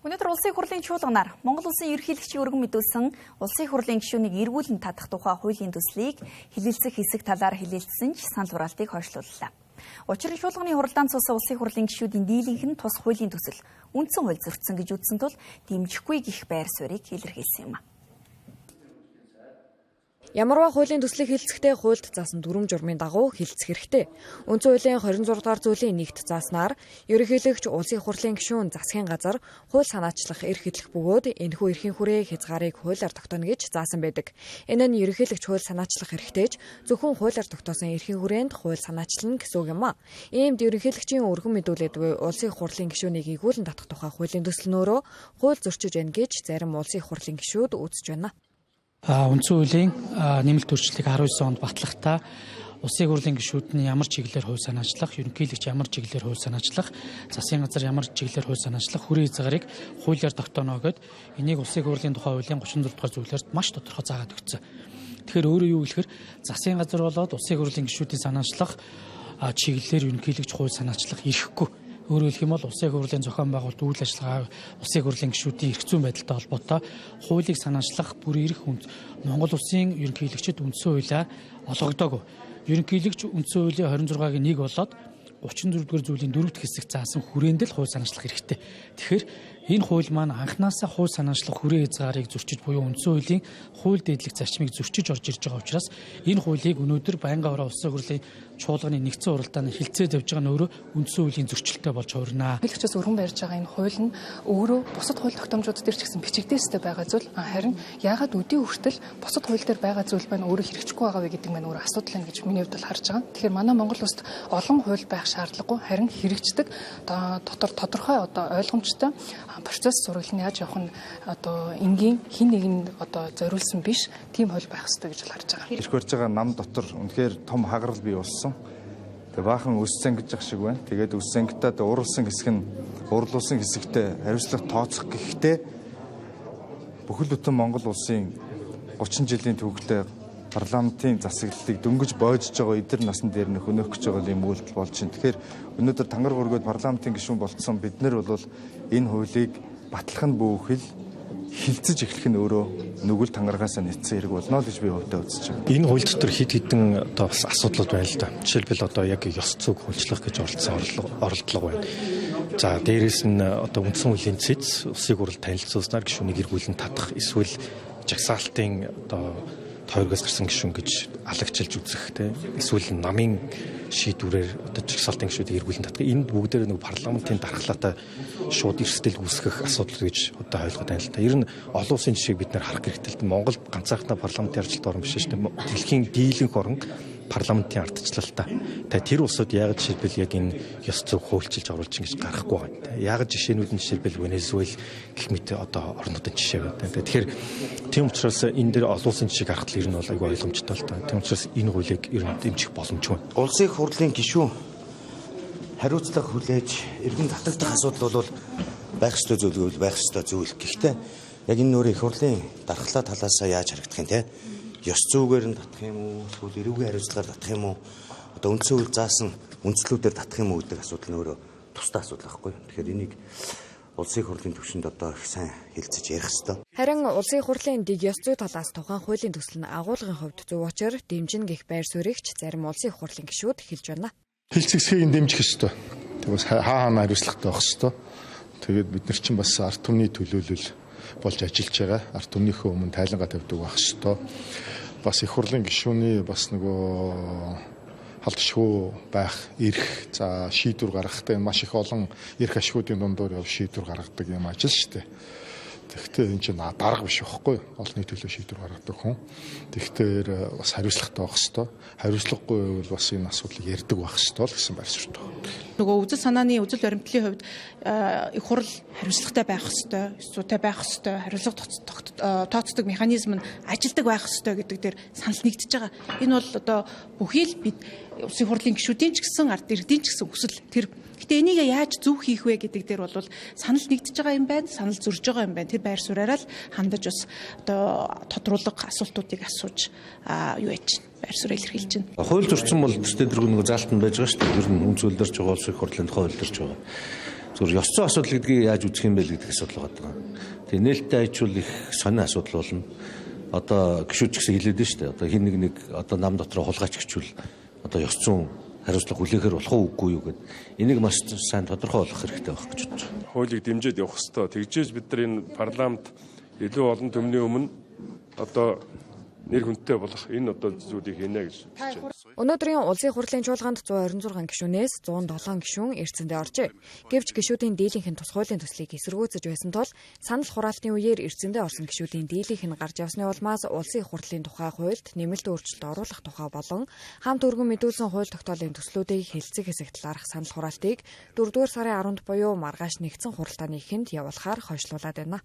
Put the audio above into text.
Өнөөдөр Улсын хурлын чуулганаар Монгол Улсын ерөнхийлөгчийн өргөн мэдүүлсэн Улсын хурлын гишүүнийг эргүүлэн татах тухай хуулийн төслийг хэлэлцэх хэсэг талаар хэлэлцсэн ч санал хураалтыг хойшлууллаа. Учир нь чуулганы хуралдаанд суусан Улсын хурлын гишүүдийн дийлэнх нь тус хуулийн төсөл үндсэн хууль зөрчсөн гэж үзсэн тул дэмжихгүй гэх байр суурийг илэрхийлсэн юм. Ямарваа хуулийн төслийг хэлэлцэхдээ хуульд заасан дүрэм журмын дагуу хэлэлцэх хэрэгтэй. Үндсэн хуулийн 26 дугаар зүйлийн нэгт зааснаар ерөнхийлөгч, Улсын хурлын гишүүн, засгийн газар хууль санаачлах эрх хөдлөх бөгөөд энэхүү эрхийн хүрээ хязгаарыг хуулиар тогтооно гэж заасан байдаг. Энэ нь ерөнхийлөгч хууль санаачлах эрхтэй ч зөвхөн хуулиар тогтоосон эрхийн хүрээнд хууль санаачлана гэсэн үг юм а. Иймд ерөнхийлөгчийн өргөн мэдүүлээд буй Улсын хурлын гишүүнийг эргүүлэн татах тухай хуулийн төсөл нь өөрөө хууль зөрчиж байна гэж зарим Улсын хурлын гишүүд үзэж байна. Үндсэн хуулийн нэмэлт өөрчлөлтийг 19 онд батлахдаа Улсын хурлын гишүүд нь ямар чиглэлээр хууль санаачлах, ерөнхийлөгч ямар чиглэлээр хууль санаачлах, засгийн газар ямар чиглэлээр хууль санаачлах, хүрээ хязгаарыг хуулиар тогтооно гэд энийг Улсын хурлын тухай хуулийн 36 дугаар зүйлээр маш тодорхой заагаад өгсөн. Тэгэхээр өөрөө юу гэхээр засгийн газар болоод Улсын хурлын гишүүдийн санаачлах чиглэлээр ерөнхийлөгч хууль санаачлах эрхгүй. Өөрөөр хэлэх юм бол Улсын хурлын зохион байгуулалт, үйл ажиллагаа, Улсын хурлын гишүүдийн эрх зүйн байдалтай холбоотой хуулийг санаачлах бүр эрх Монгол Улсын ерөнхийлөгчид үндсэн хуулиа олгогдоогүй. Ерөнхийлөгч үндсэн хуулийн 26-гийн 1 болоод 34 дугаар зүйлийн 4 дахь хэсэг заасан хүрээнд л хууль санаачлах хэрэгтэй. Тэгэхээр энэ хууль маань анханасаа хууль санаачлах хүрээ хязгаарыг зөрчиж буюу үндсэн хуулийн хууль дээдлэх зарчмыг зөрчиж орж ирж байгаа учраас энэ хуулийг өнөөдөр байнгын ороо Улсын хурлын чуулганы нэгдсэн хуралдаанд хилцээд явж байгаа нь өөрөө үндсэн хуулийн зөрчилтэй болж хувирна. Хэлэгчээс өргөн барьж байгаа энэ хууль нь өөрөө бусад хууль тогтоомжууд дээр ч гэсэн бичигдээстэй байгаа зүйл. Харин яагаад өдий хүртэл бусад хууль дээр байгаа зүйл маань өөрөө хэрэгжихгүй байгаа вэ гэдэг маань өөрөө асуудал юм гэж миний хувьд бол харж байгаа. Тэгэхээр манай Монгол улсад олон хууль байх шаардлагагүй, харин хэрэгждэг дотор тодорхой одоо ойлгомжтой процесс зураглал нь яаж явах нь одоо энгийн хин нэгэнд одоо зориулсан биш тийм хууль байх ёстой гэж бол харж байгаа. Ирэх барьж байгаа нам дотор үнэхээр том хагарал бий болсон. Тэгээ баахан өс зангиж ах шиг байна. Тэгээд өс зангитаад урлсан хэсэг нь урлуулсан хэсэгтээ хариуцлага тооцох гэхдээ бүхэл бүтэн Монгол улсын 30 жилийн түүхтэй парламентын засаглалыг дөнгөж боожж байгаа эдэр насан дээр нөх өнөөх гэж байгаа юм үйлдэл болж байна. Тэгэхээр өнөөдөр тангар гөргөөд парламентын гишүүн болцсон бид нар бол энэ хуулийг батлах нь бүхэл хилцэж эхлэх нь өөрөө нүгэл тангаргаасаа нийцсэн хэрэг болно л гэж би хувьдаа үзэж байна. Энэ хууль дотор хэд хэдэн одоо бас асуудлууд байна л да. Жишээлбэл одоо яг ёс зүйг хуульчлах гэж оролцсон оролдлого байна. За дээрээс нь одоо үндсэн хуулийн цэц улсын хурал танилцуулснаар гишүүнийг эргүүлэн татах эсвэл жагсаалтын одоо тойргоос гарсан гишүүн гэж алагчилж үзэх те эсвэл намын шийдвэрээр одоо жагсаалтын гишүүдийг эргүүлэн татах энэ бүгдээр нэг парламентын дархлаатай шууд эрсдэл үүсгэх асуудал гэж одоо ойлгоод байна л та. Ер нь олон улсын жишээг бид нэр харах хэрэгтэй л дээ. Монгол ганцаархнаа парламентын ардчлалт орн биш шүү дээ. Дэлхийн дийлэнх орн парламентын ардчлалтай. Та тэр улсууд яг жишээлбэл яг энэ ёс зүйг хуульчилж оруулж ингэж гаргахгүй байгаа. Яг жишээнүүд нь жишээлбэл Венесуэл гэх мэт одоо орнуудын жишээ байна. Тэгэхээр тийм учраас энэ дээр олон улсын жишээг харахад ер нь бол айгүй ойлгомжтой л та. Тийм учраас энэ хуулийг ер нь дэмжих боломжгүй. Улсын их хурлын гишүүн хариуцлага хүлээж эргэн татагдах асуудал бол байх ёстой зүйлгүй байх ёстой зүйл. Гэхдээ яг энэ нөр их хурлын дархлаа талаасаа яаж харагдах юм те? Ёс зүйгээр нь татах юм уу, эсвэл эрүүгийн хариуцлагаар татах юм уу, одоо үндсэн хууль заасан үндслүүдээр татах юм уу гэдэг асуудал нь өөрөө тусдаа асуудал байхгүй. Тэгэхээр энийг Улсын хурлын түвшинд одоо их сайн хэлцэж ярих ёстой. Харин Улсын хурлын дэг ёс зүй талаас тухайн хуулийн төсөл нь агуулгын хувьд зөв учир дэмжинэ гэх байр суурийг ч зарим Улсын хурлын гишүүд хэлж байна. Хэлцэхийг дэмжих ёстой. Тэг бас хаа хаана хариуцлагатай байх ёстой. Тэгээд бид нар чинь бас ард түмний төлөөлөл болж ажиллаж байгаа. Ард түмнийхөө өмнө тайлангаа тавьдаг байх ёстой. Бас их хурлын гишүүний бас нөгөө халдшгүй байх эрх, за шийдвэр гаргахтай маш их олон эрх ашгуудын дундуур яв шийдвэр гаргадаг юм ажил шүү дээ. Тэгэхдээ энэ чинь дарга биш байхгүй юу? Олонний төлөө шийдвэр гаргадаг хүн. Тэгэхээр бас хариуцлагатай байх ёстой. Хариуцлагагүй байвал бас энэ асуудлыг ярьдаг байх ёстой л гэсэн байр суурьтай. Нөгөө үзэл санааны үзэл баримтлалын хувьд их хурл хариуцлагатай байх ёстой, ёс зүйтэй байх ёстой, хариуцлага тооцдог механизм нь ажилдаг байх ёстой гэдэг дээр санал нэгдэж байгаа. Энэ бол одоо бүхий л бид Улсын хурлын гишүүдийн ч гэсэн ард иргэдийн ч гэсэн хүсэл тэр. Гэтэ энийг яаж зөв хийх вэ гэдэг дээр бол санал нэгдэж байгаа юм байна, санал зөрж байгаа юм байна. Тэр байр сууриараа л хандаж бас одоо тодруулга асуултуудыг асууж юу яаж байр сууриа илэрхийлж байна. Хууль зөрчсөн бол төстэй дэргүү нэг заалтанд байж байгаа шүү дээ. Ер нь үндсэн хууль дэрч байгаа, улсын хурлын тухай хууль дэрч байгаа. Зүгээр ёс зүйн асуудал гэдгийг яаж үзэх юм бэ гэдэг асуудал байгаа. Тэгээ нээлттэй айчвал их сонин асуудал болно. Одоо гишүүд ч гэсэн хэлээд нь шүү дээ. Одоо хин нэг нэг одоо нам дотроо хулгайч гिचвэл одоо ёс зүйн хариуцлага хүлээхээр болох уу үгүй юу гэд энийг маш сайн тодорхой болгох хэрэгтэй байх гэж бодож байна. Хуулийг дэмжиж явах ёстой. Тэгжээж бид нар энэ парламент илүү олон төмний өмнө одоо нэр хүндтэй болох энэ одоо зүйлийг хийнэ гэж бодож байна. Өнөөдрийн улсын хурлын чуулганд 126 гишүүнээс 107 гишүүн эрдсэндээ оржээ. Гэвч гишүүдийн дийлэнх нь тус хуулийн төслийг эсэргүүцэж байсан тул санал хураалтын үеэр эрдсэндээ орсон гишүүдийн дийлэнх нь гарч явсны улмаас улсын их хурлын тухай хуульд нэмэлт өөрчлөлт оруулах тухай болон хамт өргөн мэдүүлсэн хууль тогтоолын төслүүдийг хэлцэх хэсэг талаарх санал хураалтыг 4-р сарын 10-нд буюу маргааш нэгдсэн хуралдааны эхэнд явуулахаар хойшлуулад байна.